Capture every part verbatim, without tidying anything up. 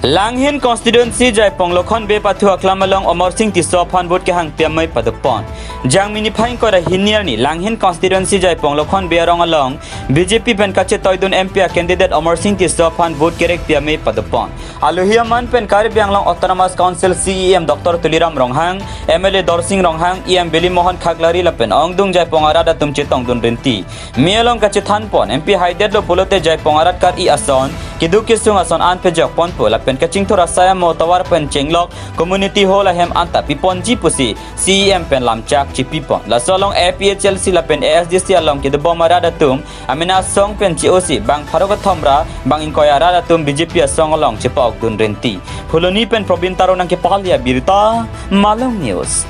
Langhin constituency Jaipong Lokhon Bey pathu aklam along Amarsing Tisso aphan vote kehang pi amei padopon. Jangmi niphai ingkoi ra hini arni Langhin constituency Jaipong Lokhon Bey arong along B J P pen kachetoidun M P a candidate Amarsing Tisso aphan vote kerek pi amei padopon. Alohi aman pen Karbi Anglong Autonomous Council C E M Doctor Tuliram Ronghang, M L A Dorsing Ronghang, E M Bilimohon Khaklari lapen ongdung Jaipong arat atum chetongdun rinti. Mi along kachethanpon, M P haidetlo pulote Jaipong arat kar-i ason, keduk kesung ason an pejokponpo lapen kachingthur asai amo tovar pen chenglok community hall ahem anta piponji pusi C E M pen lamchak chipipon. Laso along A P H L C lapen A S D C along kedobom arat atum amena asong pen che-osi bang pharo kethom ra bang ingkoi arat atum B J P asong along chepa-okdun rinti. Phuloni pen Probin Taro nangkepali abirta, Malong News.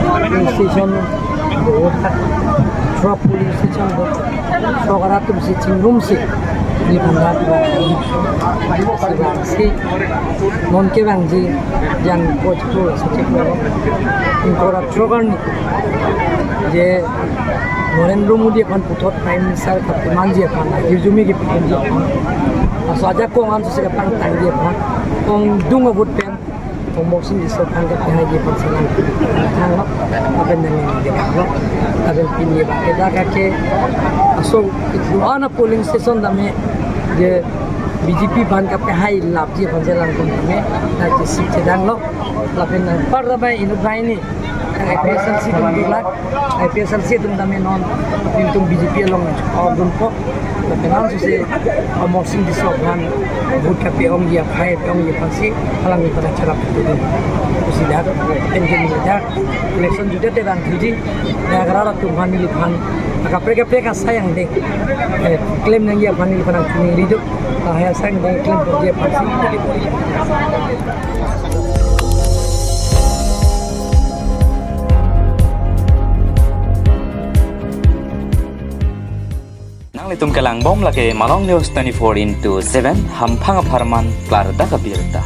Polling station, throk polling station, throk arat atum si chingrumsi ni bhanda si non kevangji jan pochpo suchik lo. Ingkoi ra throk arni je Narendra Modi aphan puthot Prime Minister kapemanji aphan, hirjume kepemanji aphan, laso ajakong an susi kapangtangji aphan, ongdung a-vote pen Amarsing Tisso aphan kapehaiji aphan si lang thanglo, lapen nangdeglo, lapen pini abang ke dak ke aso itu ana polling station tame je B J P aphan kapehailapji aphan si langdun tame, dak ke seat chedanglo, lapen nang par tame inut banghini I P H L C atum dulak, I P H L C atum tame non nelitum B J P along ongdunpo. Lapen ansi Amarsing Tisso aphan vote kape-ongji aphai pe-ongji aphan si alangli pada charap itu dun. Pusi dak, pen ke neli dak election jutdet te bang thuji, dak arat atum aphan neliphan akaprek kaprek asai angdeng, eh, claim nangji aphan neliphan nangchini riduk, lahai asai angdeng claim ponji aphan si neli bor-i. Nanglitum kelangbom lake Malong News twenty-four into seven, hamphang apharman klardak abirta.